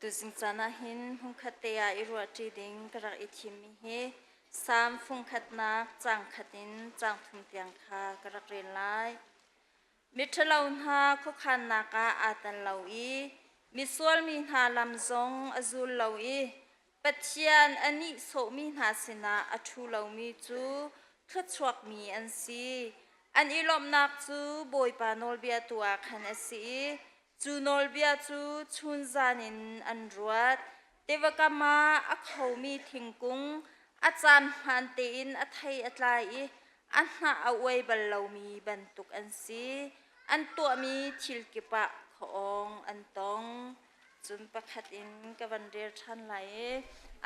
Tuzing caan ah hin hmunkhat te ah i ruahṭi ding ka rak i thimmi hi Salm fungkhatnak caang khat in caang thum tiang kha ka rak rel lai. Miṭhalo hna khuakhannak ah aa tel lo i misual mi hna lam zong a zul lo i Pathian a nihsawhmi hna sinah a ṭhu lomi cu thluachuakmi an si. An i lawmhnak cu Bawipa nawlbia tu ah khan a si i Cu nawlbia cu chunzan in an ruat. Tiva kam ah a khomi thingkung, a caan hmaan tein a thei a tlai i a hnah a uai bal lomi bantuk an si. An tuahmi thil kip ah khuaawng an tong. Cun pakhat in ka van rel ṭhan lai i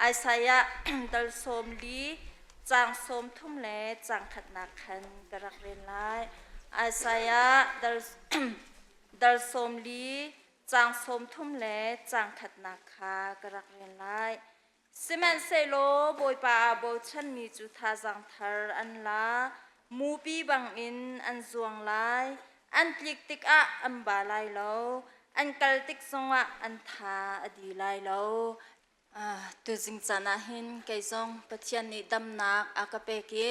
Isaiah dal 40 caang 30 le caang khatnak khan ka rak rel lai. Isaiah dal Dal 40, caang 30 le caang khatnak kha ka rak rel lai. Sihmanhsehlaw Bawipa aa bochanmi cu thazaang thar an la, mupi bangin an zuang lai, an tlik tikah an ba lai lo, an kal tik zongah an tha a di lai lo. Tuzing caan ah hin kei zong Pathian nih damnak a ka pek i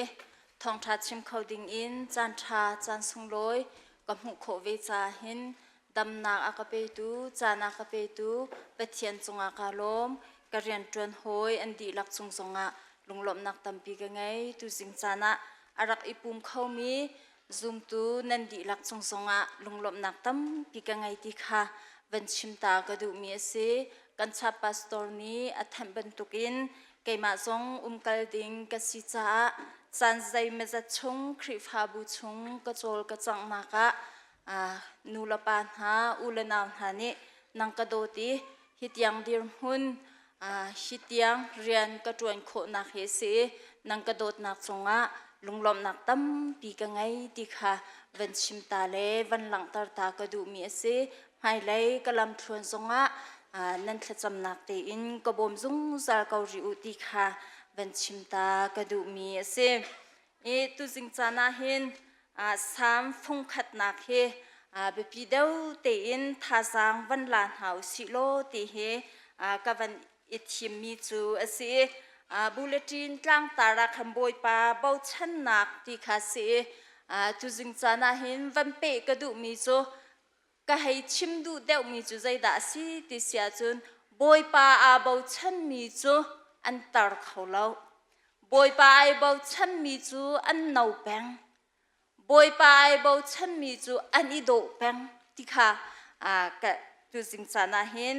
thawngṭha chim kho ding in caan ṭha caan sunglawi ka hmuh khawh ve caah hin damnak a ka petu caan a ka petu Pathian cungah kaa lawm. Ka rianṭuan hawi an dihlak cung zongah lunglawmhnak tampi ka ngei. Tuzing caan ah a rak i pum khomi zumtu nan dihlak cung zongah lunglawmhnak tampi ka ngei ti kha van chim ta ka duhmi a si. Kan chap pastor nih a thanh bantukin keimah zong umkal ding ka si caah caan zeimazat chung Khrihfabu chung ka cawl ka canghnak ah nu le pa hna, u le nau hna nih nang ka dawt i hi tiang dirhmun hi tiang rian ka ṭuan khawhnak hi a si i nang ka dawtnak cungah lunglawmhnak tampi ka ngei ti kha van chim ta le van langhter ta ka duhmi a si. Hmailei ka lamthluan zongah nan thlacamnak tein ka bawm zungzal ko rih u ti kha van chim ta ka duhmi a si. I tuzing caan ah hin Salm fungkhatnak hi biapi deuh tein thazaang van la hna u sih law ti hi ka van i thimmi cu a si. Bulletin tlangtar ah khan Bawipa bochannak ti kha a si i tuzing caan ah hin van peh ka duhmi cu ka hei chim duh deuhmi cu zeidah a si ti si ahcun Bawipa aa bochanmi cu an tar kho lo. Bawipa ai bochanmi cu an no peng. Bawipa ai bochanmi cu an i dawh peng ti kha ka tuzing caan ah hin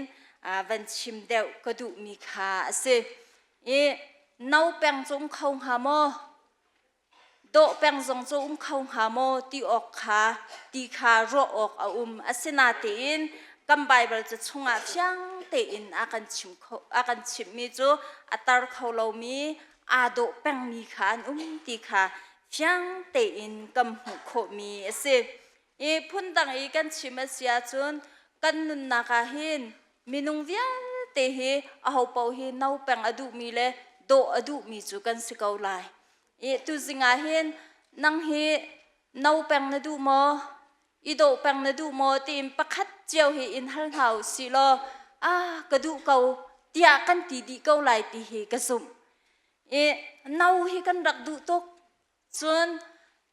van chim deuh ka duhmi kha a si. I no peng cu um kho hnga maw? Dawh peng zong cu um kho hnga maw ti awk kha ti kha ruah awk a um. Asinain kan Baibal ca chungah fiang tein a kan chim kho a kan chimhmi cu a tar kho lomi aa dawh pengmi kha an um ti kha fiang tein kan hmuh khawhmi a si. I phundang i kan chim a si ahcun kan nunnak ah hin minung vialte hi ahopaoh hi no peng a duhmi le dawh a duhmi cu kan si ko lai. I tuzing ah hin nang hi no peng na duh maw? I dawh peng na duh maw? Tiin pakhat cio hi in hal hna u sih law ah ka duh ko tiah kan ti dih ko lai ti hi ka zumh. I no hi kan rak duh tuk. Cun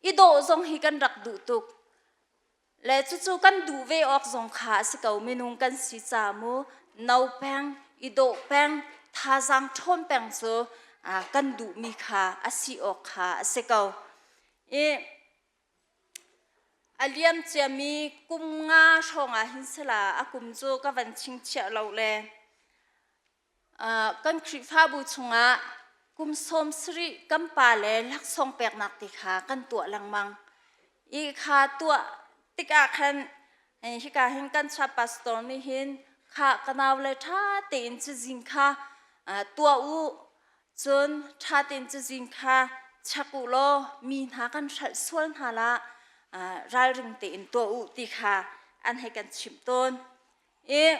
i dawh zong hi kan rak duh tuk. Le cucu kan duh ve awk zong kha a si ko minung kan si ca mu no peng i dawh peng thazaang ṭhawn peng cu kan duhmi kha a si awk kha a si ko. I a liam ciami kum nga hrawng ah hin sala a kum cu ka van chingchiah lo le Kan Khrihfabu chungah kum 70 kan pa le laksawng peknak ti kha kan tuah lengmang. I kha tuah tikah khan hika hin kan cha pastor nih hin kha ka nau le ṭha tein cazin kha tuah u cun ṭha tein cazin kha chek u law mi hna kan hrelh sual hna la ralring tein tuah u ti kha an hei kan chimh tawn. I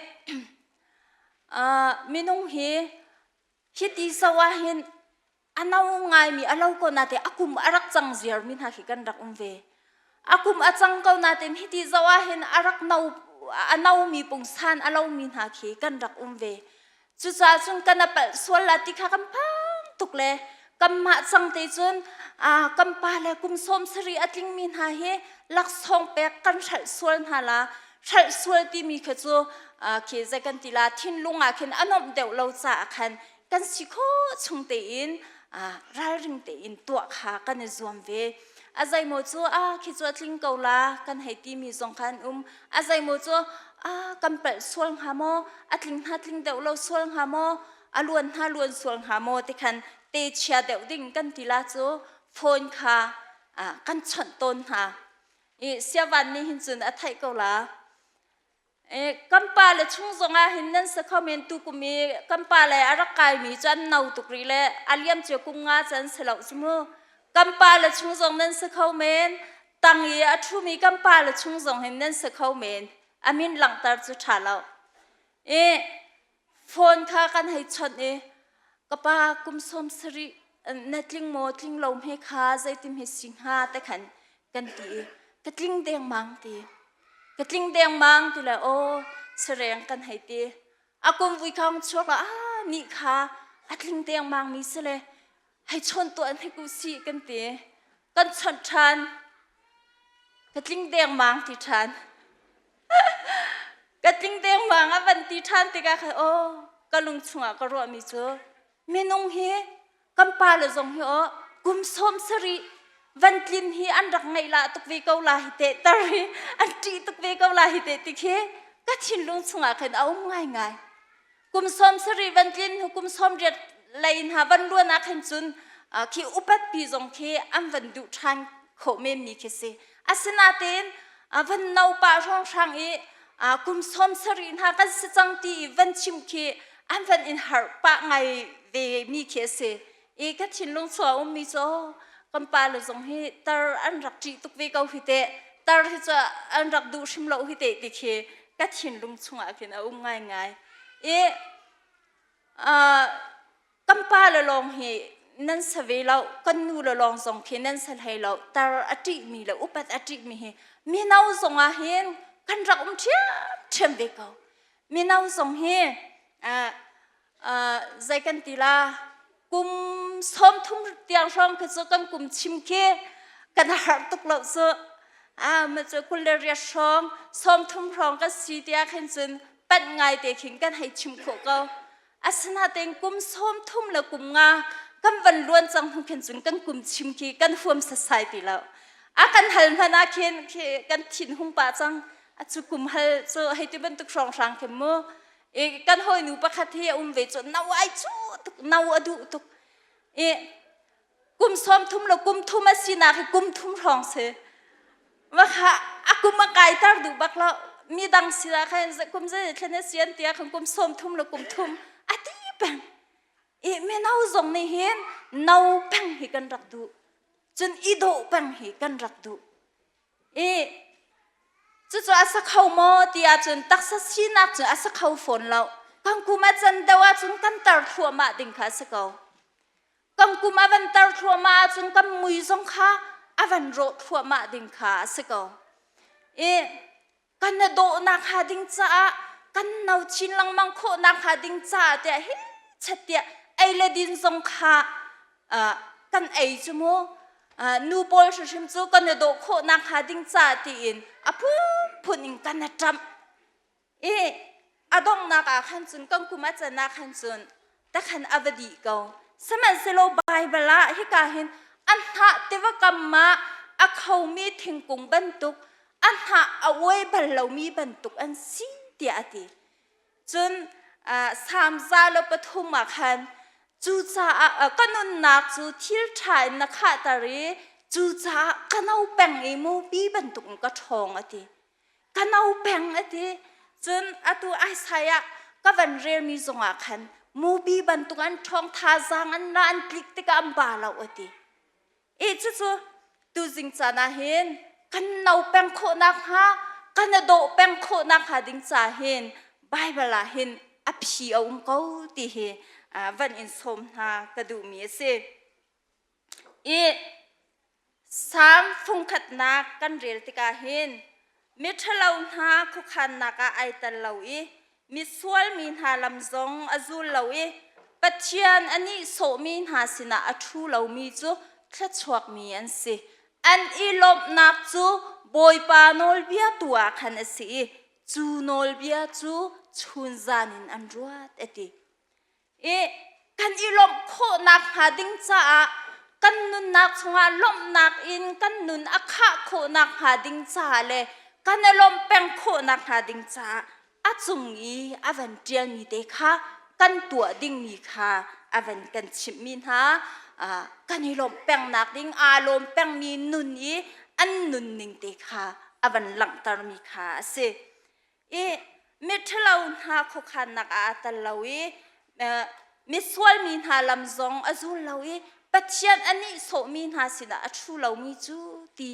minung hi hiti so ah hin a no ngaimi a lo ko natein a kum a rak cang ziarmi hna khi kan rak um ve. A kum a cang ko natein hiti zoh ah hin a rak no. A nomi pungsan a lomi hna khi kan rak um ve. Cucaah cun kan a palh sual la ti kha kan phang tuk le kanmah cang te cun kan pa le kum 70 a tlingmi hna hi laksawng pek kan hrelh sual hna la. Hrelh sual timi kha cu khi zei kan ti la, thinlung ah khin a nuamh deuh lo caah khan kan si khawh chung tein ralring tein tuah kha kan i zuam ve. A zeimaw cu a khi cu a tling ko la kan hei timi zong kha an um. A zeimaw cu a kan palh sual hnga maw, a tling hna tling deuh lo sual hnga maw, a luan hna luan sual hnga maw ti khan te chia deuh ding kan ti la cu phone kha kan chawnh tawn hna i siavan nih hin cun a theih ko la. Kan pa le chung zongah hin nan sa kho men. Tu kum i kan pa le a rak kaimi cu an no tuk rih le a liam cia kum nga cu an si lo cu mu. Kan pa le chung zong nan sa kho men. Tang i a ṭhumi kan pa le chung zong hin nan sa kho men. A min langhter cu ṭha lo. I phone kha kan hei chawnh i, ka pa, kum 70 na tling maw tling lo hme kha, zeitim hi si hnga te khan kan ti i, ka tling dengmang ti, ka tling dengmang ti le aw sareng kan hei ti. A kum vui khang chuak ah ni kha a tling dengmang mi si le hei chawn tuah hnik u si kan ti. Kan chawnh ṭhan, ka tling dengmang ti ṭhan, ka tling dengmang a van ti ṭhan tikah khan aw ka lung chungah ka ruahmi cu minung hi kan pa le zong hi aw kum 70 van tlin hi an rak ngaih la tuk ve ko la hi te, tar hi an ṭih tuk ve ko la hi te ti khi ka thinlung chungah khan a um ngaingai. Kum 70 van tlin hnu kum 80 lei hna van luan ah khan cun khi upat pi zong khi an van duh ṭhan khawh men mi khi si. Asinain van no pah hrawnghrang i kum 70 hna kan si cang ti i van chim khi an van in harh pah ngai ve mi khi a si i, ka thinlung chua ummi cu kan pa le zong hi tar an rak ṭih tuk ve ko hi teh, tar hi cu an rak duh hrim lo hi teh ti khi ka thinlung chungah khin a um ngaingai. I kan pa le lawng hi nan sa ve lo, kan nu le lawng zong khi nan sa hlei lo. Tar a ṭihmi le upat a ṭihmi hi mino zong ah hin kan rak um ṭhiamṭhiam ve ko. Mino zong hi zei kan ti la, kum 30 tiang hrawng khi cu kan kum chim khi kan har tuk lo cu. Ma cu 28 hrawng, 30 hrawng ka si tiah khin cun panh ngai te khin kan hei chim khawh ko. Asinain kum 30 le kum nga kan van luan cang hnu khin cun kan kum chim khi kan huam sasai ti lo. A kan hal hmanh ah khin kan thin hung pah cang. A cu kum hal cu hei ti bantuk hrawng hrang khin mu. I kan hawinu pakhat hi a um ve cu, no ai cu tuk, no a duh tuk i kum 30 le kum thum a sinak hi kum thum hrawng si va kha a kum a kai tar duh bak lo. Mi dang si ah khan kum zei thlen a sian tiah khan kum 30 le kum thum a ti peng. I mino zong nih hin no peng hi kan rak duh, cun i dawh peng hi kan rak duh. I cucu a sa kho maw ti ahcun taksa sinak cu a sa kho fawn lo. Kan kum a can deuh ahcun kan tar thluahmah ding kha a si ko. Kan kum a van tar thluahmah ahcun kan mui zong kha a van rawh thluahmah ding kha a si ko. I kan na dawhnak hnga ding caah, kan no chin lengmang khawhnak hnga ding caah tiah hi chat tiah ei le din zong kha kan ei cu mu. Nu pawl hrimhrim cu kan i dawh khawhnak hnga ding caah tiin a phunphun in kan i ṭamh i a donghnak ah khan cun kan kum a can ah khan cun takhan a va dih ko. Sihmanhsehlaw Baibal ah hika hin a hnah tiva kam ah a khomi thingkung bantuk, a hnah a uai bal lomi bantuk an si tiah a ti. Cun Salm 103 ah khan, cucaah ka nunnak cu thil ṭha in na khahter i cucaah ka no peng i mupi bantuk in ka ṭhawng a ti. Ka no peng a ti. Cun atu Isaiah ka van relmi zongah khan mupi bantuk an ṭhawng, thazaang an la, an tlik tikah an ba lo a ti. I cucu tuzing caan ah hin kan no peng khawhnak hnga, kan i dawh peng khawhnak hnga ding ca hin Baibal ah hin a phi a um ko ti hi van in sawm hna ka duhmi a si. I Salm fungkhatnak kan rel tikah hin Miṭhalo hna khuakhannak ah ai tel lo i misual mi hna lam zong a zul lo i Pathian a nihsawhmi hna sinah a ṭhu lomi cu thluachuakmi an si. An i lawmhnak cu Bawipa nawlbia tu ah khan a si i cu nawlbia cu chunzan in an ruat, a ti. I kan i lawmh khawhnak hnga ding caah kan nunnak chungah lawmhnak in kan nun a khah khawhnak hnga ding caah le kan i lawmh peng khawhnak hnga ding caah a cung i a van ṭialmi te kha kan tuah dingmi kha a van kan chimhmi hna kan i lawmh pengnak ding aa lawm pengmi nun i an nunning te kha a van langhtermi kha a si. I miṭhalo hna khuakhannak ah aa tel lo i misual mi hna lam zong a zul lo i Pathian a nihsawhmi hna sinah a ṭhu lomi cu ti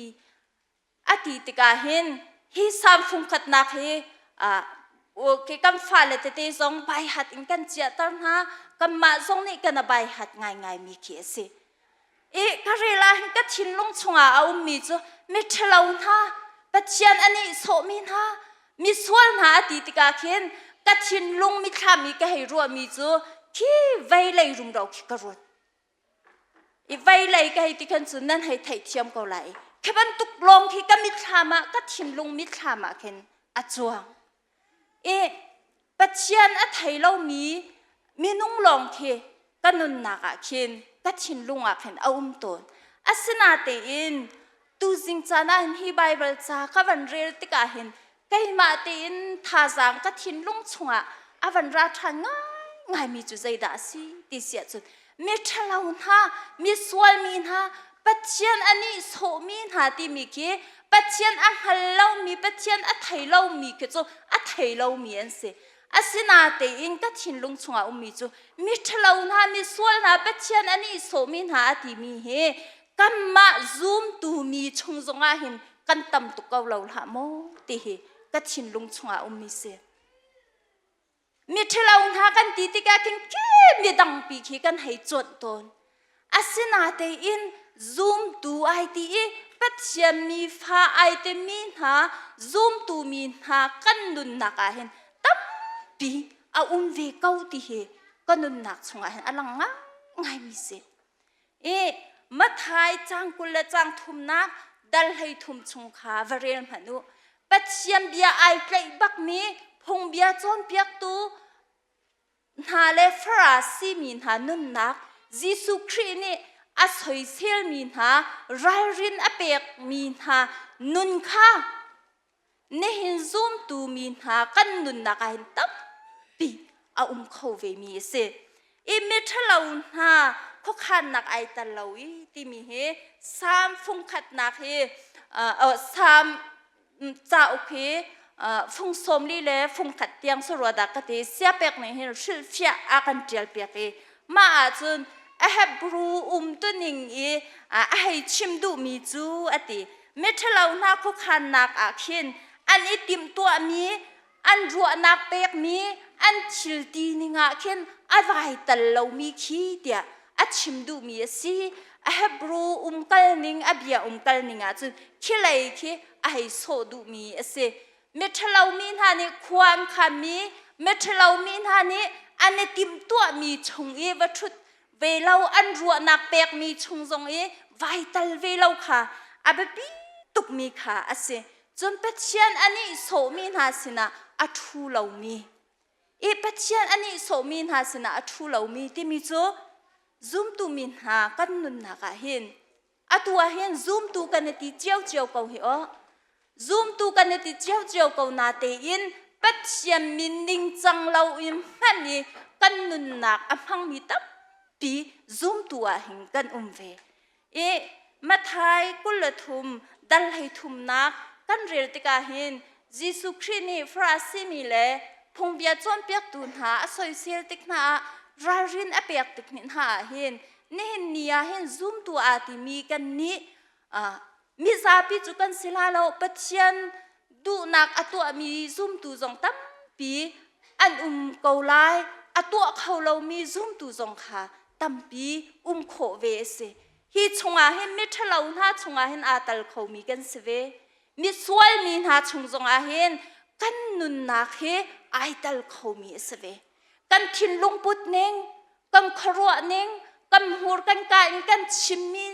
a ti tikah hin hi Salm fungkhatnak hi kan fale tete zong baihat in kan ciahter hna kanmah zong nih kan a baihat ngaingaimi khi a si. I ka rel ah hin ka thinlung chungah a ummi cu miṭhalo hna, Pathian a nihsawhmi hna, misual hna a ti tikah khin ka thinlung mithlam i ka hei ruahmi cu khi veilei rumro khi ka ruat. I veilei ka hei ti khan cun nan hei theihthiam ko lai. Khi bantuk lawng khi ka mitthlam ah, ka thinlung mitthlam ah khin a cuang. I Pathian a thei lomi minung lawng khi ka nunnak ah khin ka thinlung ah khin a um tawn. Asinatein tuzing caan ah hin hi Baibal ca ka van rel tikah hin keimah tein thazaang ka thinlung chungah a van ra ṭhan ngaingaimi cu zeidah a si ti si ahcun miṭhalo hna, misual mi hna, Pathian a nihsawhmi hna timi khi Pathian a hngal lomi, Pathian a thei lomi khi cu a thei lomi an si. Asinatein ka thinlung chungah ummi cu miṭhalo hna, misual hna, Pathian a nihsawhmi hna a timi hi kanmah zumtu mi chung zongah hin kan tam tuk ko lo hlah maw ti hi ka thinlung chungah ummi si. Miṭhalo hna kan ti tikah khin khi midangpi khi kan hei cuanh tawn. Asinatein zumtu ai ti i Pathian mi fa ai timi hna zumtu mi hna kan nunnak ah hin tampi a um ve ko ti hi ka nunnak chungah hin a lang ngaingaimi si. I Matthai caang 20 le caang thumnak dal 13 chung kha va rel hmanh u. Pathian bia ai tlaih bakmi phungbia cawnpiaktu hna le Farasi mi hna nunnak Jesuh Khrih nih a soiselmi hna ralrin a pekmi hna nun kha nihin zumtu mi hna kan nunnak ah hin tampi a um kho ve mi a si. I miṭhalo hna khuakhannak ai tel lo i timi hi Salm fungkhatnak hi Salm cauk hi fung 40 le fung khat tiang sarua dah ka ti siapek nih hin hrilhfiah a kan ṭial piak i mah ahcun a Hebrew umtuning i a hei chim duhmi cu a ti. Miṭhalo hna khuakhannak ah khin an i timhtuahmi, an ruahnak pekmi, an thil ti ning ah khin a vai tal lomi khi tiah a chim duhmi a si. A Hebrew umkal ning, a bia umkal ning ah cun khilei khi a hei sawh duhmi a si. Miṭhalo mi hna nih khua an khanmi, miṭhalo mi hna nih an i timhtuahmi chung i va ṭhut ve lo an ruahnak pekmi chung zong i vai tal ve lo kha a biapi tukmi kha a si. Cun Pathian a nihsawhmi hna sinah a ṭhu lomi i Pathian a nihsawhmi hna sinah a ṭhu lomi timi cu zumtu mi hna kan nunnak ah hin Atu ah hin zumtu kan i ti ciocio ko hi aw. Zumtu kan i ti ciocio ko natein Pathian min ningcang lo in hmanh i kan nunnak a hmangmi tampi zumtu ah hin kan um ve. I Matthai 23 dal hlei thumnak kan rel tikah hin Jesuh Khrih nih Farasi mi le phungbia cawnpiaktu hna a soisel tik hna ah ralrin a pek tik hna ah hin nihin ni ah hin zumtu aa timi kan nih mizapi cu kan si la lo Pathian duhnak a tuahmi zumtu zong tampi an um ko lai a tuah kho lomi zumtu zong kha tampi um khawh ve a si hi chungah hin miṭhalo hna chungah hin aa tal khomi kan si ve. Misual mi hna chung zongah hin kan nunnak hi ai tel khomi a si ve. Kan thinlung put ning, kan khuaruah ning, kan hmur kan ka in kan chimmi,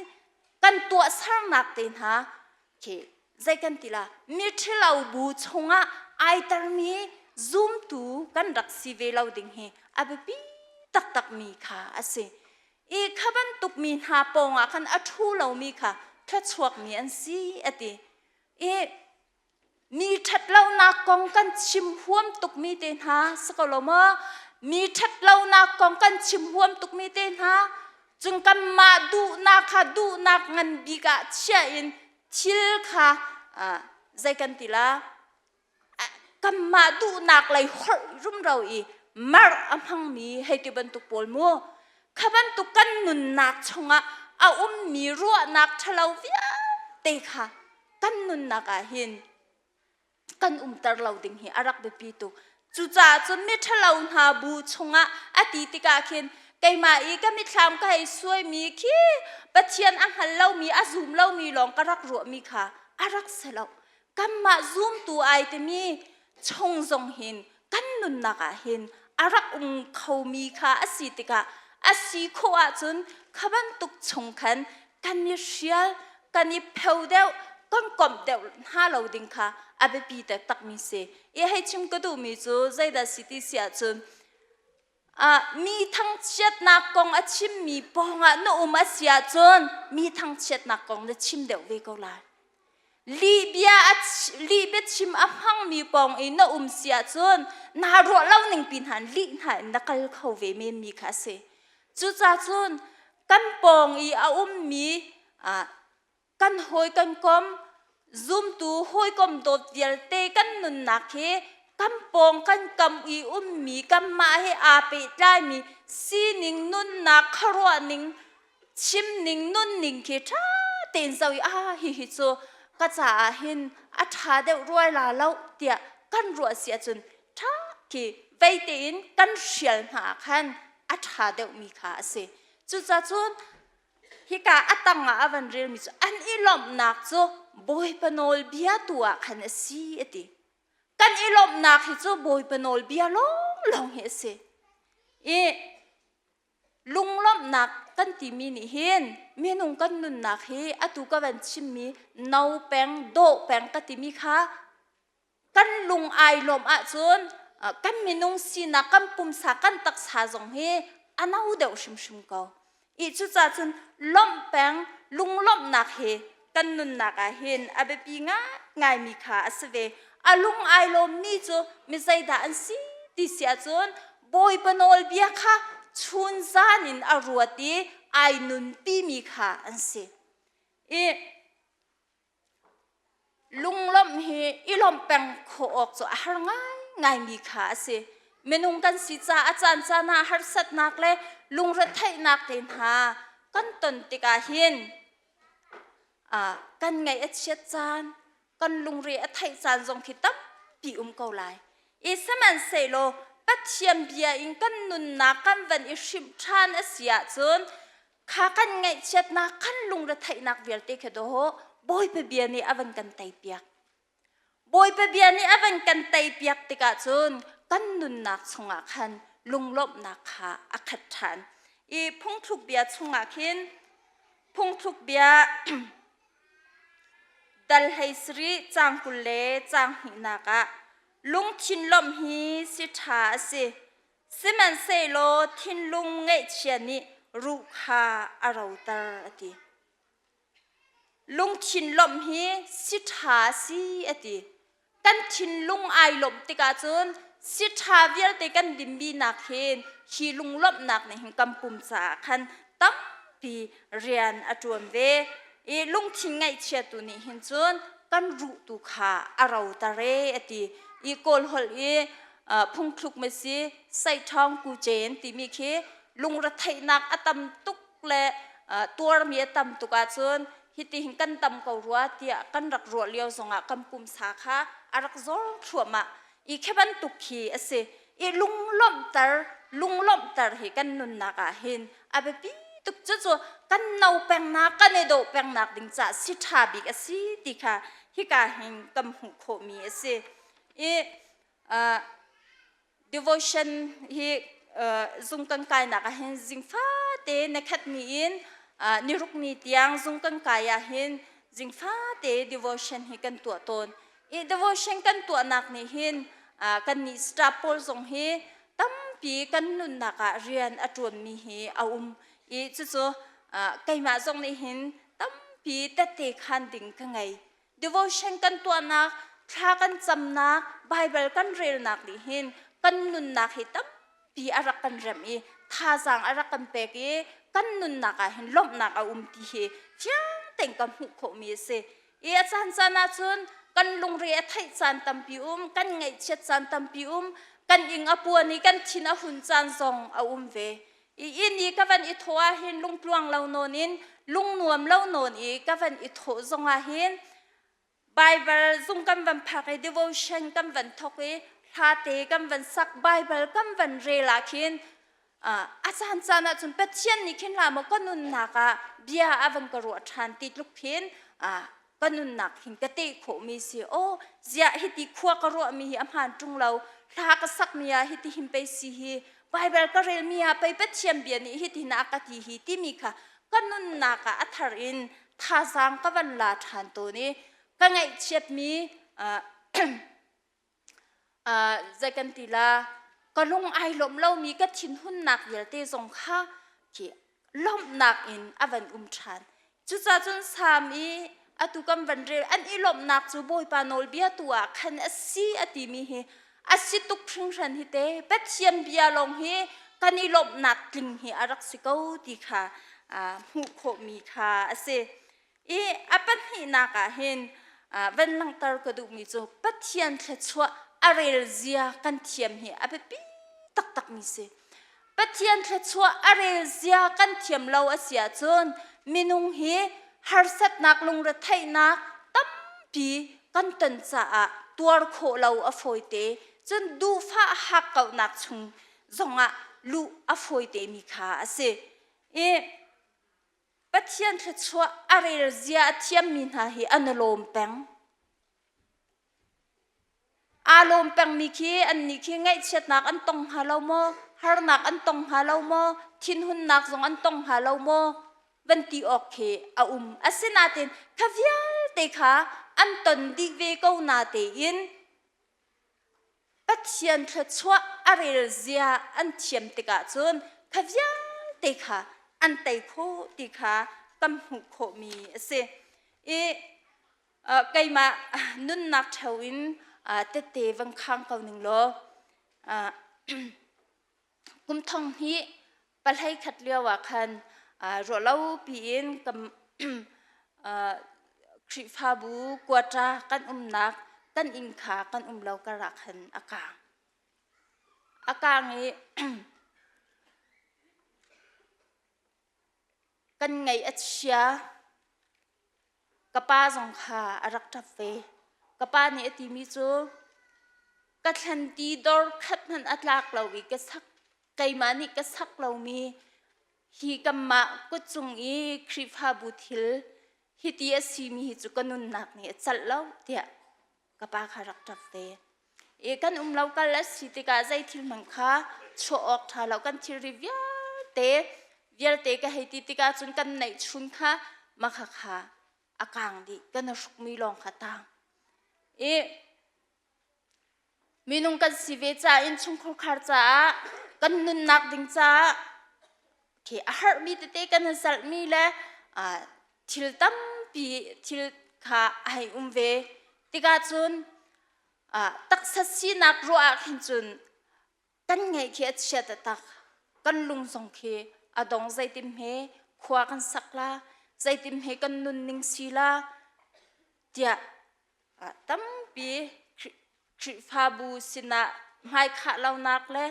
kan tuahsernak te hna khi zei kan ti la mi ṭhilo bu chungah ai termi zumtu kan rak si ve lo ding hi a biapi taktakmi kha a si. I kha bantuk mi hna pawngah khan a ṭhu lomi kha thluachuakmi an si a ti. I mi ṭhatlonak kong kan chim huam tukmi te hna si ko lo maw? Mi ṭhatlonak kong kan chim huam tukmi te hna cun kanmah duhnak kha duhnak ngan bik ah chia in thil kha zei kan ti la kanmah duhnak lei holh rumro i mar a hmangmi hei ti bantuk pawl mu kha bantuk kan nunnak chungah a ummi ruahnak ṭhalo vialte kha kan nunnak ah hin kan umter lo ding hi a rak biapi tuk. Cucaah cun miṭhalo hna bu chungah a ti tikah khin keimah i ka mithlam ka hei suaimi khi Pathian a hngal lomi a zum lomi lawng ka rak ruahmi kha a rak si lo. Kanmah zumtu ai timi chung zong hin kan nunnak ah hin a rak um khomi kha a si tikah a si khawh ahcun kha bantuk chung khan kan i hrial, kan i pheo deuh, kan komh deuh hna lo ding kha a biapi taktakmi si. I hei chim ka duhmi cu zeidah si ti si ahcun mi thangchiatnak kong a chimmi pawngah na um a si ahcun mi thangchiatnak kong na chim deuh ve ko lai. Lih bia lih biachim a hmangmi pawng i na um si ahcun naa ruah lo ning pi hna lih hna in na kal kho ve menmi kha a si. Cucaah cun kan pawng i a ummi kan hawi kan kom zumtu hawikom dawt vialte kan nunnak hi kan pawng kan kam i ummi kanmah he aa pehtlaimi sining nunnak khuaruahning chimning nunning khi ṭha tein zoh i ah hihi cu ka caah hin a ṭha deuh ruai la lo tiah kan ruah si ahcun ṭha khi vei tein kan hrial hna ah khan a ṭha deuhmi kha a si. Cucacun hika a tangah a van relmi cu an i lawmhnak cu Bawipa nawlbia tu ah khan a si a ti. Kan i lawmhnak hi cu Bawipa nawlbia lawnglawng hi a si. I lunglawmhnak kan timi nih hin minung kan nunnak hi atu ka van chimmi no peng dawh peng ka timi kha kan lung ai lawm ahcun kan minung sinak kan pumsa kan taksa zong hi a no deuh hrimhrim ko. I cucaah cun lawmh peng lunglawmhnak hi kan nunnak ah hin a biapi ngaingaimi kha a si ve. A lung ai lawmmi cu mi zeidah an si ti si ahcun Bawipa nawlbia kha chun zan in a ruat i ai nunpimi kha an si. I Lunglawmh hi i lawmh peng khawh awk cu a har ngaingaimi kha a si. Minung kan si caah a caancaan ah harsatnak le lungretheihnak te hna kan ton tikah hin kan ngaih a chiat caan, kan lungre a theih caan zong khi tampi um ko lai. I sihmanhsehlaw Pathian bia in kan nunnak kan van i hrimh ṭhan a si ahcun kha kan ngaihchiatnak kan lungretheihnak vialte kha dawh Bawipa bia nih a van kan teipiak. Bawipa bia nih a van kan teipiak tikah cun kan nunnak chungah khan lunglawmhnak kha a khat ṭhan. I phungthluk bia chungah khin phungthluk bia dal hlei sarih caang 20 le caang hnihnak ah lungthin lawmh hi si ṭha a si. Sihmanhsehlaw thinlung ngaihchia nih ruh kha a roter a ti. Lungthin lawmh hi si ṭha a si a ti. Kan thinlung ai lawmh tikah cun si ṭha vialte kan dimmi nak hin hi lunglawmhnak nih hin kan pum caah khan tampi rian a ṭuan ve. I lungthin ngaihchiatu nih hin cun kan ruh tu kha a roter e a ti. I Kawl holh i phungthluk ma si saiṭhawng ku cen timi khi lungretheihnak a tam tuk le tuarmi a tam tuk ahcun hiti hin kan tam ko rua tiah kan rak ruah lio zongah kan pumsa kha a rak zor thluahmah i khi bantuk khi a si i lunglawmhter lunglawmhter hi kan nunnak ah hin a biapi tuk. Cucu kan no pengnak kan i dawh pengnak ding caah si ṭha bik a si ti kha. hika hin kan hmuh khawhmi a si. I devotion hi zung kan kainak ah hin zing fate na khat ni in niruk ni tiang zung kan kai ah hin zing fate devotion hi kan tuah tawn. I devotion kan tuahnak nih hin kan nih staff pawl zong hi tampi kan nunnak ah rian a ṭuanmi hi a um i cucu keimah zong nih hin tampi tette khan ding ka ngei. Devotion kan tuahnak, thla kan camnak, Bible kan relnak nih hin kan nunnak hi tampi a rak kan remh i thazaang a rak kan pek i kan nunnak ah hin lawmhnak a um ti hi fiang tein ka hmuh khawhmi a si. I a caan caan ahcun kan lungre a theih caan tampi um, kan ngaihchiat caan tampi um, kan ing a puan i kan thin a hun caan zong a um ve. I inn i ka van i thawh ahhin lungtluang lo nawn in lungnuam lo nawn i ka van i thawh zong ahhin Bible zung kan van phak i devotion kan van thawk i hlate kan van sak Bible kan van rel ah khin a caan caan ahcun Pathian nih khin hlah maw ka nunnak ah bia a van ka ruah ṭhan ti tluk khin ka nunnak hin ka teh khawhmi si aw ziah hiti khua ka ruahmi hi a hmaan ṭung lo hla ka sakmi ah hiti hin pei si hi Bible ka relmi ah pei Pathian bia nih hitin a ka ti hi timi kha ka nunnak ah a thar in thazaang ka van la ṭhan tawn i ka ngaihchiatmi Zei kan ti la, ka lung ai lawmh lomi ka thinhunnak vialte zong kha khi lawmhnak in a van um ṭhan. Cucaah cun Salm i atu kan van rel an i lawmhnak cu Bawipa nawlbia tu ah khan a si a timi hi a si tuk hringhran hi te Pathian bia lawng hi kan i lawmhnak tling hi a rak si ko ti kha hmuh khawhmi kha a si. I a pahnihnak ah hin van langhter ka duhmi cu Pathian thluachuah a rel zia kan thiam hi a biapi taktakmi si. Pathian thluachuah a rel zia kan thiam lo a si ahcun minung hi harsatnak lungretheihnak tampi kan ton caah tuar khawh lo a fawite cun duhfah hakkauhnak chung zongah luh a fawite mi kha a si. I Pathian thluachuah a rel zia a thiammi hna hi an i lawm peng. Aa lawm pengmi khi annih khi ngaihchiatnak an tong hnga lo maw? Harnak an tong hnga lo maw? Thinhunnak zong an tong hnga lo maw? Van ti awk khi a um. Asinain kha vialte kha an ton dih ve ko natein Pathian thluachuah a rel zia an thiam tikah cun kha vialte kha an tei khawh ti kha kan hmuh khawhmi a si. I keimah nunnak ṭheo in tette van khang ko ning law kum thong hnih pahlei khat lio ah khan ruahlo piin kan Khrihfabu quata kan umnak kan inn kha kan um lo karah khan a kaang. A kaang i kan ngaih a chia. Ka pa zong kha a rak ṭap ve. Ka pa nih a timi cu ka thlanti dor khat hmanh a tlak lo i ka sak keimah nih ka sak lomi hi kanmah kutcung i Khrihfabu thil hiti a simi hi cu ka nunnak nih a celh lo tiah ka pa kha rak ṭap ve. I kan um lo kal a si tikah zei thil hmanh kha chuah awk ṭha lo kan thilri vialte vialte ka hei ti tikah cun kan neih chun kha makha kha a kaang dih kan hrukmi lawng kha tang. I minung kan si ve caah innchungkhar khar caah kan nunnak ding caah khi a harhmi tete kan zalhmi le thil tampi thil kha a hei um ve tikah cun taksa sinak ruah ah khin cun kan ngeih khi a chia taktak kan lung zong khi a dong zeitin hme khua kan sak la zeitin hme kan nunning si la tiah tampi Khrihfabu sinah hmaikhah lonak le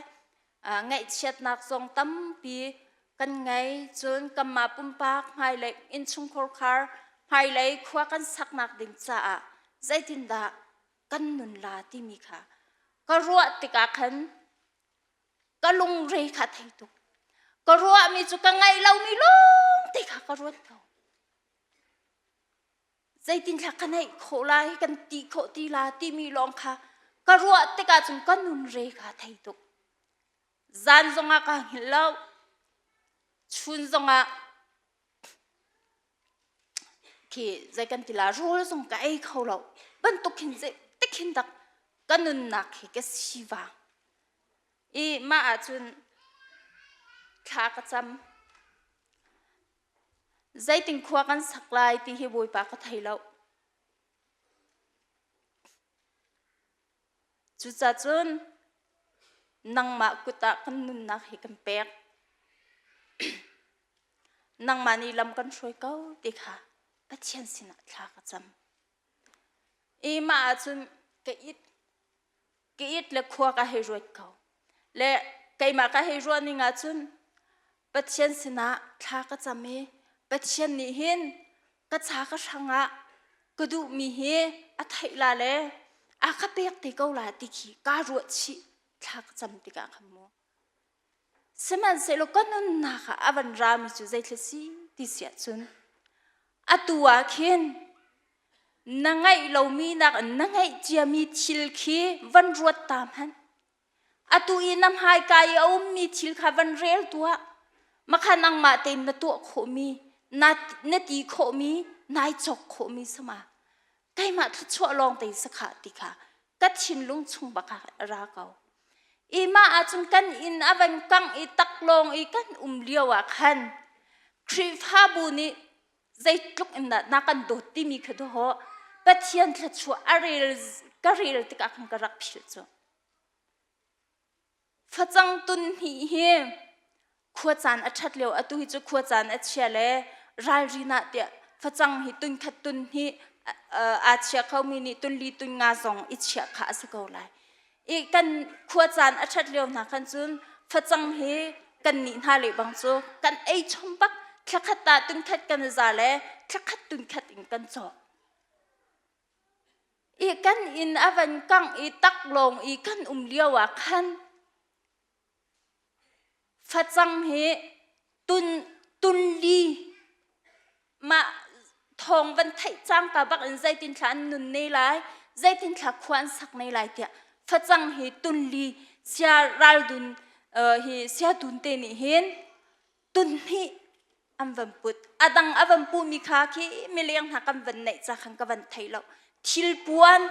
ngaihchiatnak zong tampi kan ngei. Cun kanmah pumpak hmailei innchungkhar khar hmailei khua kan saknak ding caah zeitindah kan nun la timi kha ka ruah tikah khan ka lungre kha thei tuk. Ka ruahmi cu ka ngaih lomi lawng te kha ka ruat ko. Zeitinthla ka neih khawh lai, kan ti khawh ti la timi lawng kha ka ruah tikah cun ka nun re kha thei tuk. Zan zongah ka hngilh lo. Chun zongah khi zei kan ti la rawl zong ka ei kho lo. Bantuk khin zei tikhin dak ka nunnak hi ka sivang. I mah ahcun thla ka cam. Zeitin khua kan sak lai ti hi Bawipa ka thei lo. Cucacun nangmah kut ah kan nunnak hi kan pek. Nangmah nih lam kan hruai ko ti kha Pathian sinah thla ka cam. I mah ahcun ka it ka it le khua ka hei ruat ko. Le keimah ka hei ruah ning ahcun Pathian sinah thla ka cam i Pathian nih hin ka cha ka hrang ah ka duhmi hi a theih la le a ka pek te ko la ti khi kaa ruah chih thla ka cam tikah khan mu. Sihmanhsehlaw ka nunnak ah a van rami cu zeithil si ti si ahcun atu ah khin na ngeih lomi nakin na ngeih ciami thil khi van ruat ta hmanh. Atu i na hmaika i a ummi thil kha van rel tuah. Makha nangmah tein na tuah khawhmi, na, na ti khawhmi, nai cawk khawhmi sama. Keimah thluachuah lawng te sakha ti kha ka thinlung chung bak ah a ra ko. I mah ahcun kan inn a van kangh i taklawng i kan um lio ah khan Khrihfabu nih zeitluk in dah na kan dawt timi kha dawh Pathian thluachuah a rel ka rel tikah khan ka rak philh cu. Facang tun hnih hi khua caan a ṭhat lio atu hi cu khua caan a chia le ralrin ah tiah facang hi tun khat tun hnih aa chia khomi nih tun li tun nga zong i chiah kha a si ko lai. I kan khua caan a ṭhat lio hna khan cun facang hi kan nih hna le bang cu kan ei chom bak thlakhat ah tun khat kan za le thlakhat tun khat in kan cawk. I kan inn a van kangh i taklawng i kan um lio ah khan facang hi tun tunli mah thawng van theih cangka bak in zeitin thla an nun ne lai zeitin thla khua an sak ne lai tiah facang hi tunli sia raldun hi sia tun te nih hin tunhnih an van put a dang a van pumi kha khi mileng hna kan van neih ca khan ka van thei lo thil puan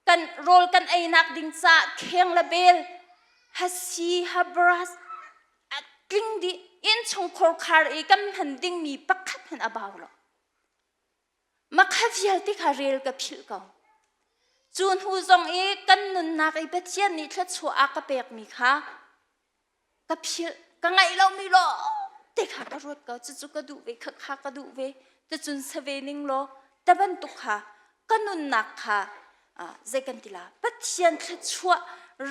kan rawl kan einak ding ca kheng le bel hasi habras a tling dih inn chung khorkhar i kan hman dingmi pakhat hmanh a bau lo makha vialte kha rel ka philh ko cu hnu zong i kan nunnak i Pathian nih thluachuah a ka pekmi kha ka philh ka ngaih lomi law te kha ka ruat ko cucu ka duh ve kha kha ka duh ve cucun sa ve ning law ta bantuk kha ka nunnak kha zei kan ti la Pathian thluachuah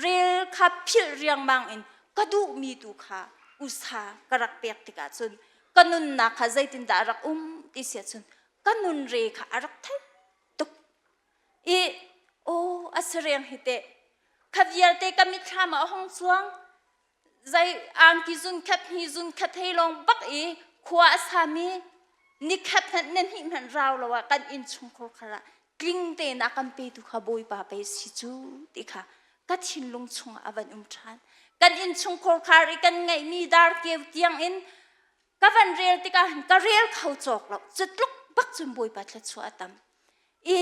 rel kha philh riangmang in ka duhmi tu kha usa ka rak pek tikah cun ka nunnak kha zeitindah a rak um ti si ahcun ka nun re kha a rak thei tuk i aw a sareng hi teh kha vialte ka mitthlam ah a hung cuang zei angki zun khat hi zun khat hei lawng bak i khua a sami nikhat hmanh na hnih hmanh rau lo ah kan inn chungkhur khar ah tling tein a kan petu kha Bawipa pe si cu ti kha ka thinlung chungah a van um ṭhan kan inn chungkhur khar i kan ngeihmi darkeu tiang in ka van rel tikah ka rel kho cawk lo cu tluk bak cun Bawipa thluachuah a tam i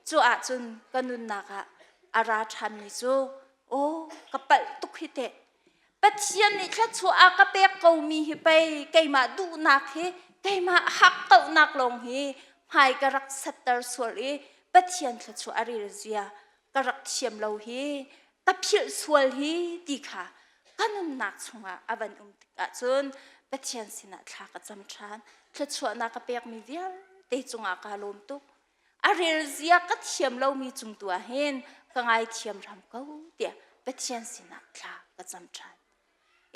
cu ahcun ka nunnak ah a ra ṭhanmi cu aw ka palh tuk hi teh Pathian nih thluachuah a ka pek komi hi pei keimah duhnak hi keimah hakkauhnak lawng hi hmai ka rak setter sual i Pathian thluachuah a rel zia ka rak thiam lo hi ka philh sual hi ti kha ka nunnak chungah a van um tikah cun Pathian sinah thla ka cam ṭhan thluachuahnak ka pekmi vialte cungah kaa lawm tuk a rel zia ka thiam lomi cung tu ah hin ka ngaithiam hram ko tiah Pathian sinah thla ka cam ṭhan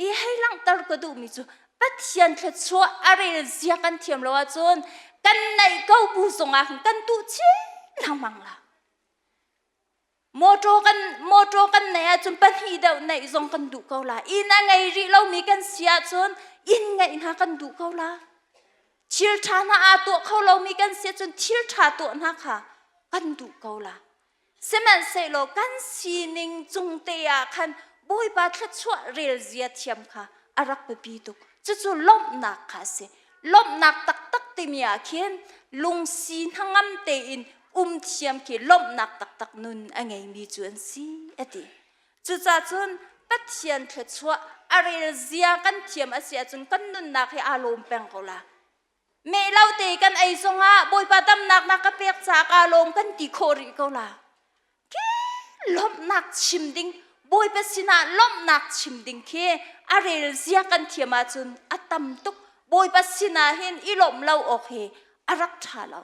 i hei langhter ka duhmi cu Pathian thluachuah a rel zia kan thiam lo ahcun kan naih ko bu zongah hin kan tuh chin lengmang la Motor kan motor kan neih ahcun pahnih deuh neih zong kan duh ko la. Inn a ngei rih lomi kan si ahcun inn ngeih hna kan duh ko la. Thil ṭha hna aa tuah kho lomi kan si ahcun thil ṭha tuah hna kha kan duh ko la. Sihmanhsehlaw kan sining cung te ah khan Bawipa thluachuah rel zia thiam kha a rak biapi tuk. Cucu lawmhnak kha a si. Lawmhnak taktak timi ah khin lungsi hnangam tein um thiam khi lawmhnak taktak nun a ngeimi cu an si a ti. Cucaah cun Pathian thluachuah a rel zia kan thiam a si ahcun kan nunnak hi aa lawm peng ko la. Meh lo te kan ei zongah Bawipa damnak na ka pek caah kaa lawm kan ti khawh rih ko la. Ke lawmhnak chim ding Bawipa sinah lawmhnak chim ding khi a rel zia kan thiam ahcun a tam tuk. Bawipa sinah hin i lawmh lo awk hi a rak ṭha lo.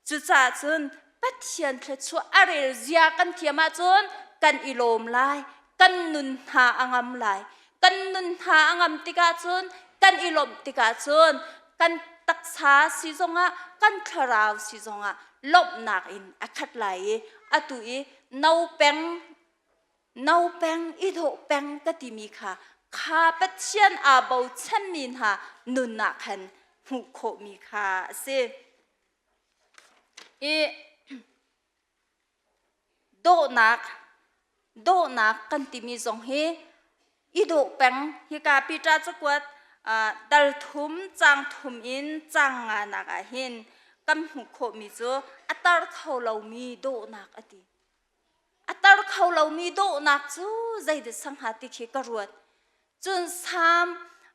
Cucaah cun Pathian thluachuah a rel zia kan thiam ahcun kan i lawm lai, kan nun hna a ngam lai. Kan nun hna a ngam tikah cun kan i lawmh tikah cun kan taksa si zongah kan thlarau si zongah lawmhnak in a khat lai i atu i no peng no peng i dawh peng ka timi kha kha Pathian aa bochanmi hna nun ah khan hmuh khawhmi kha a si. I dawhnak dawhnak kan timi zong hi i dawh peng hika Peter cakuat dal thum cang thum in cang nga nak ah hin kan hmuh khawhmi cu a tar kho lomi dawhnak a ti. A tar kho lomi dawhnak cu zeidah sangha ti khi ka ruat. Cun Salm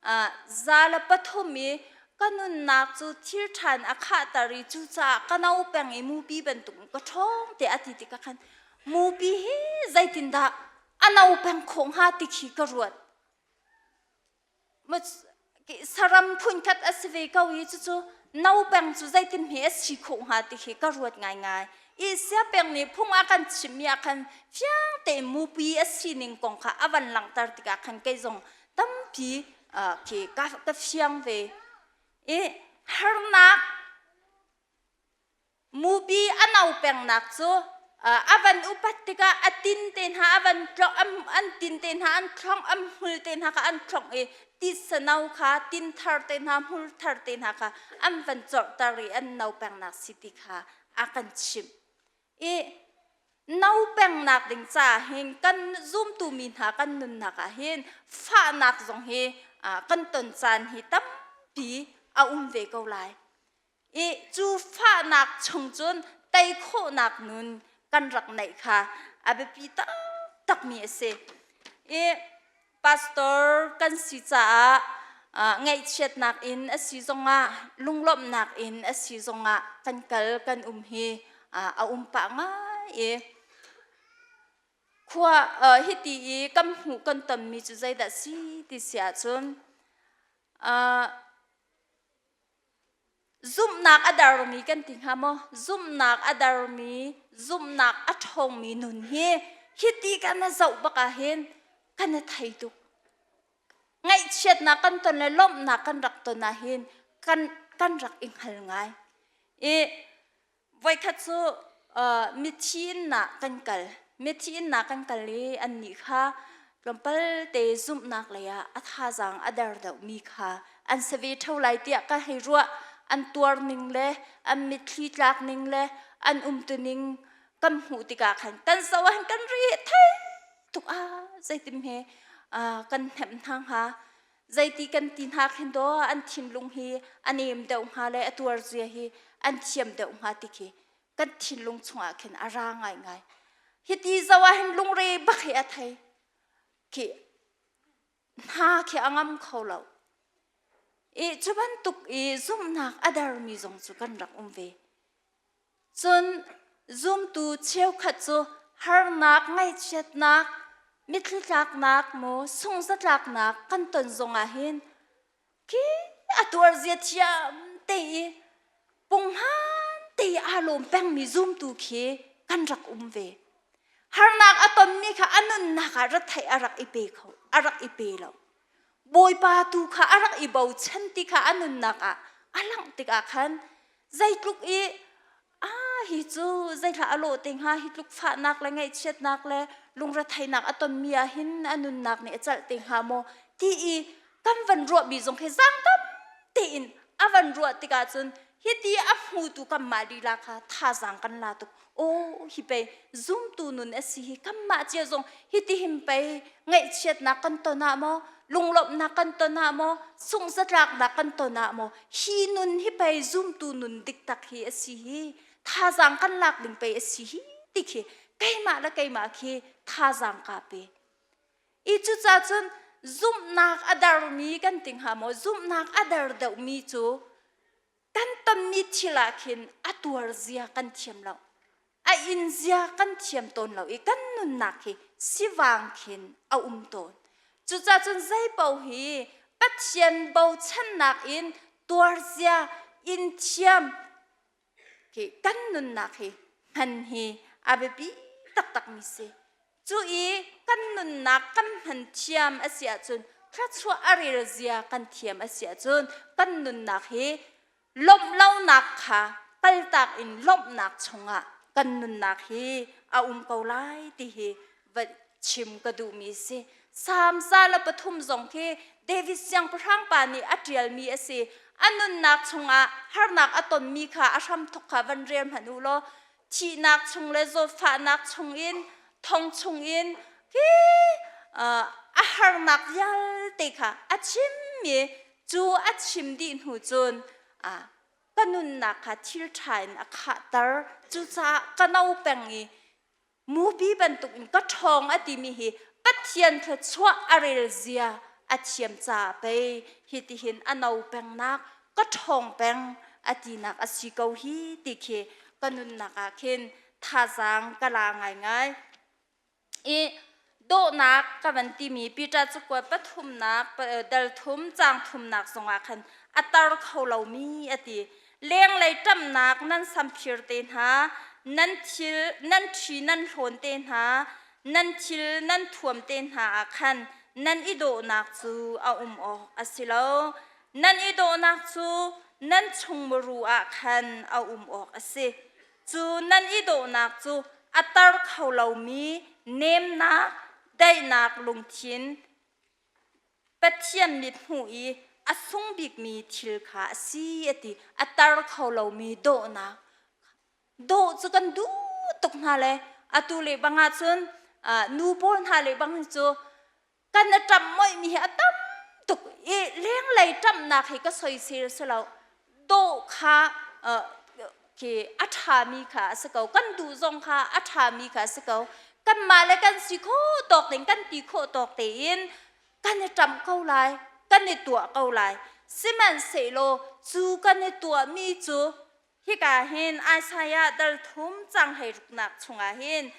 103 i ka nunnak cu thil ṭhan a khahter i cucaah ka no peng i mupi bantuk ka ṭhawng tiah a ti tikah khan mupi hi zeitindah a no peng khawh hnga ti khi ka ruat. Saram phunkhat a si ve ko i cucu no peng cu zeitin hme a si khawh hnga ti khi ka ruat ngaingai. I siapeng nih phung a kan chimmi ah khan fiang tein mupi a sining kong kha a van langhter tikah khan kei zong tampi khi ka fiang ve. I harnak Mupi a no pengnak cu a van upat tikah a tin te hna a van an tin te hna an thlong an hmul te hna kha an thlong i titsa no kha tin thar te hna hmul thar te hna kha an van corhter i an no pengnak si ti kha a kan chimh i no pengnak ding ca hin kan zumtu mi hna kan nunnak ah hin fahnak zong hi kan ton caan hi tampi a um ve ko lai I cu fahnak chung cun tei khawhnak nun kan rak neih kha a biapi taktakmi a si. I pastor kan si caah ngaihchiatnak in a si zongah lunglawmhnak in a si zongah kan kal kan um hi a um pah ngai i khua hiti i kan hmuh kan tonmi cu zeidah si ti si ahcun Zumhnak a dermi kan ti hnga maw? Zumhnak a dermi, zumhnak a ṭhawngmi nun hi hiti kan a zoh bak ah hin kan i thei tuk. Ngaihchiatnak kan ton le lawmhnak kan rak ton ah hin kan, kan rak i hngal ngai. I Voikhat cu mithi inn ah kan kal. Mithi inn ah kan kal i annih kha tlawmpal te zumhnak lei ah a thazaang a der deuhmi kha an si ve ṭheo lai tiah ka hei ruah. An tuar ning le an mitthli tlak ning le an umtuning kan hmuh tikah khan kan zoh ah kan ri thei tuk ah zeitin hme kan hnemh hna hnga. Zeiti kan ti hna khin daw an thinlung hi a nem deuh hnga le a tuar zia hi an thiam deuh hnga ti khi kan thinlung chungah khin a ra ngaingai. Hiti zo ah hin lungre bak hi a thei. Khi hna khi a ngam kho lo. I cu bantuk i zumhnak a dermi zong cu kan rak um ve. Cun zumtu cheukhat cu harnak, ngaihchiatnak, mitthli tlaknak maw sungzatlaknak kan ton zongah hin khi a tuarzia thiam te i punghman te i aa lawm pengmi zumtu khi kan rak um ve. Harnak a tonmi kha a nunnak ah retheih a rak i pe kho, a rak i pe lo. Bawipa tu kha a rak i bochan ti kha a nunnak ah a langh tikah khan zeitluk i a hi cu zeihlah a lawh te hnga hi tluk fahnak le ngaihchiatnak le lungretheihnak a tonmi ah hin a nunnak nih a celh te hnga maw ti i kan van ruahmi zong hi zaang tam tein A van ruah tikah cun hiti a hmutu kanmah lila kha thazaang kan la tuk. Aw hi pei zumtu nun a si hi, kanmah cia zong hiti hin pei ngaihchiatnak kan ton ah maw, lunglawmhnak kan ton ah maw, sunghzatlaknak kan ton ah maw, hi nun hi pei zumtu nun diktak hi a si hi, thazaang kan lak ding pei a si hi ti khi keimah le keimah khi thazaang kaa pe. I cucaah cun zumhnak a darmi kan ti hnga maw, zumhnak a dar deuhmi cu kan tonmi thil ah khin a tuar zia kan thiam lo, a in zia kan thiam tawn lo i kan nunnak hi sivang khin a um tawn. Cucaah cun zeipaoh hi Pathian bochannak in tuar zia in thiam khi kan nunnak hi hman hi a biapi taktakmi si. Cu i kan nunnak kan hman thiam a si ahcun, thluachuah a rel zia kan thiam a si ahcun, kan nunnak hi lawmh lonak kha kaltak in lawmhnak chungah kan nunnak hi a um ko lai ti hi va chim ka duhmi si. Salm 103 zong khi David siangpahrang pa nih a ṭialmi a si. A nunnak chungah harnak a tonmi kha a hramthawk kha van rel hmanh u law, thihnak chung le zawtfahnak chungin, thong chungin khi a harnak vialte kha a chimmi cu a chim dih hnu cun ka nunnak kha thil ṭha in a khahter, cucaah ka no peng i Mupi bantukin ka ṭhawng a timi hi Pathian thluachuah a rel zia a thiam caah pei hitihin a no pengnak, ka ṭhawng peng a tinak a si ko hi ti khi ka nunnak ah khin thazaang ka la ngaingai. I dawhnak ka van timi Peter cakuat pathumnak dal thum caang thumnak zongah khan a tar kho lomi a ti. Lenglei ṭamhnak nan samphir te hna, nan thil nan ṭhi nan hlawn te hna, nan thil nan thuam te hna ah khan nan i dawhnak cu a um awk a si lo. Nan i dawhnak cu nan chungmuru ah khan a um awk a si. Cu nan i dawhnak cu a tar kho lomi nemnak, daihnak lungthin, Pathian mithmuh i a sung bikmi thil kha a si a ti. A tar kho lomi dawhnak. Dawh cu kan duh tuk hna le atu le bang ahcun nu pawl hna le bang hi cu kan a ṭamh moihmi hi a tam tuk i lenglei ṭamhnak hi ka soisel si lo. Dawh kha khi a ṭhami kha a si ko. Kan duh zong kha a ṭhami kha a si ko. Kanmah le kan si khawh tawk ding, kan ti khawh tawk tein kan i ṭamh ko lai, kan i tuah ko lai. Sihmanhsehlaw cu kan i tuahmi cu hika hin Isaiah dal thum cang hei ruknak chungah hin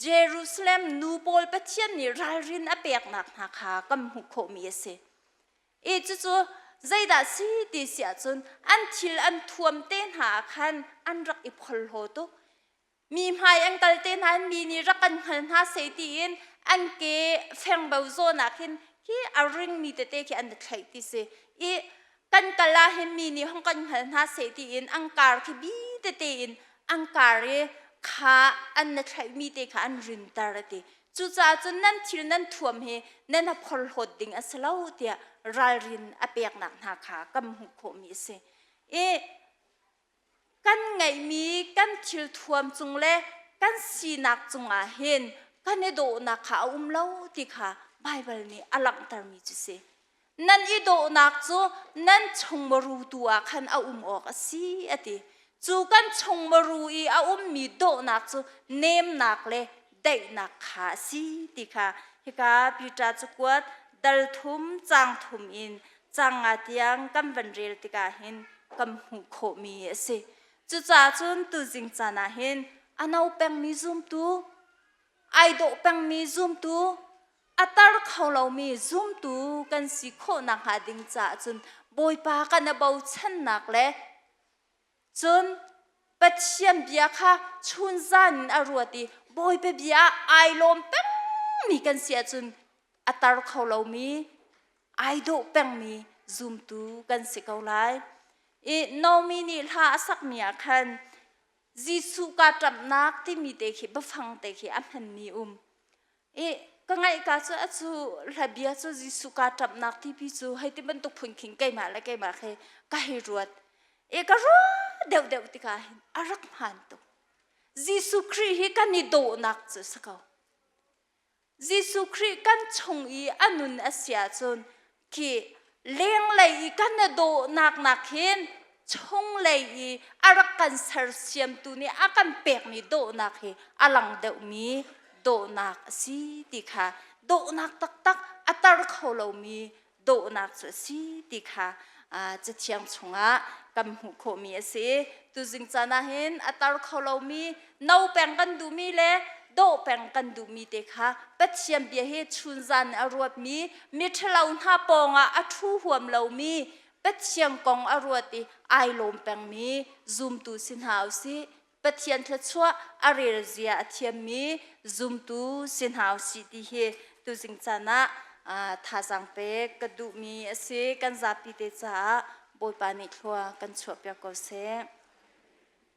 Jerusalem nu pawl Pathian nih ralrin a peknak hna kha kan hmuh khawhmi a si. I cucu zeidah si ti si ahcun an thil an thuam te hna ah khan an rak i pholhlaw tuk. Mi hmai an kal te hna in mi nih rak kan hngal hna seh tiin an ke fengbo zawn ah khin khi a ringmi tete khi an i thlaih ti si. I kan kal ah hin mi nih hong kan hngal hna seh tiin an kar khi bi tete in an kar i kha an na thlaihmi te kha an rinter a ti. Cucaah cun nan thil nan thuam hi nan a phorhlawt ding a si lo tiah ralrin a peknak hna kha kan hmuh khawhmi a si. I kan ngeihmi kan thil thuam cung le kan sinak cungah hin kan i dawhnak kha a um lo ti kha Baibal nih a langhtermi cu si. Nan i dawhnak cu nan chungmaru tu ah khan a um awk a si a ti. Cu kan chungmaru i a ummi dawhnak cu nemnak le daihnak kha a si ti kha hika Peter cakuat dal thum caang thum in caang nga tiang kan van rel tikah hin kan hmuh khawhmi a si. Cucaah cun tuzing caan ah hin a no pengmi zumtu, ai dawh pengmi zumtu, a tar kho lomi zumtu kan si khawh nakhnga ding caah cun Bawipa kan a bochannak le cun Pathian bia kha chunzan in a ruat i Bawipa bia ah ai lawm pengmi kan si ahcun a tar kho lomi, ai dawh pengmi zumtu kan si ko lai. I Naomi nih hla a sakmi ah khan Jesuh kaa ṭamhnak timi te khi biafang te khi a hmanmi um. I Ka ngaihka cu acu hla bia cu Jesuh ka ṭamhnak tipi cu hei ti bantuk phun khin keimah le keimah khi ka hei ruat. E ka ruah deuhdeuh tikah hin a rak hmaan tuk. Jesuh Khrih hi kan i dawhnak cu si ko. Jesuh Khrih kan chung i a nun a si ahcun khi lenglei i kan i dawhnak nak hin chunglei i a rak kan sersiamtu nih a kan pekmi dawhnak hi a lang deuhmi dawhnak a si ti kha, dawhnak taktak a tar kho lomi dawhnak cu a si ti kha Cathiang chungah kan hmuh khawhmi a si. Tuzing caan ah hin a tar kho lomi no peng kan duhmi le dawh peng kan duhmi te kha Pathian bia hi chunzan a ruatmi, miṭhalo hna pawngah a ṭhu huam lomi, Pathian kong a ruat i ai lawm pengmi zumtu si hna usih. Pathian thluachuah a rel zia a thiammi zumtu si hna usih ti hi tuzing caan ah thazaang pek ka duhmi a si. Kan zapi te caah Bawipa nih thlua kan chuahpiak ko seh.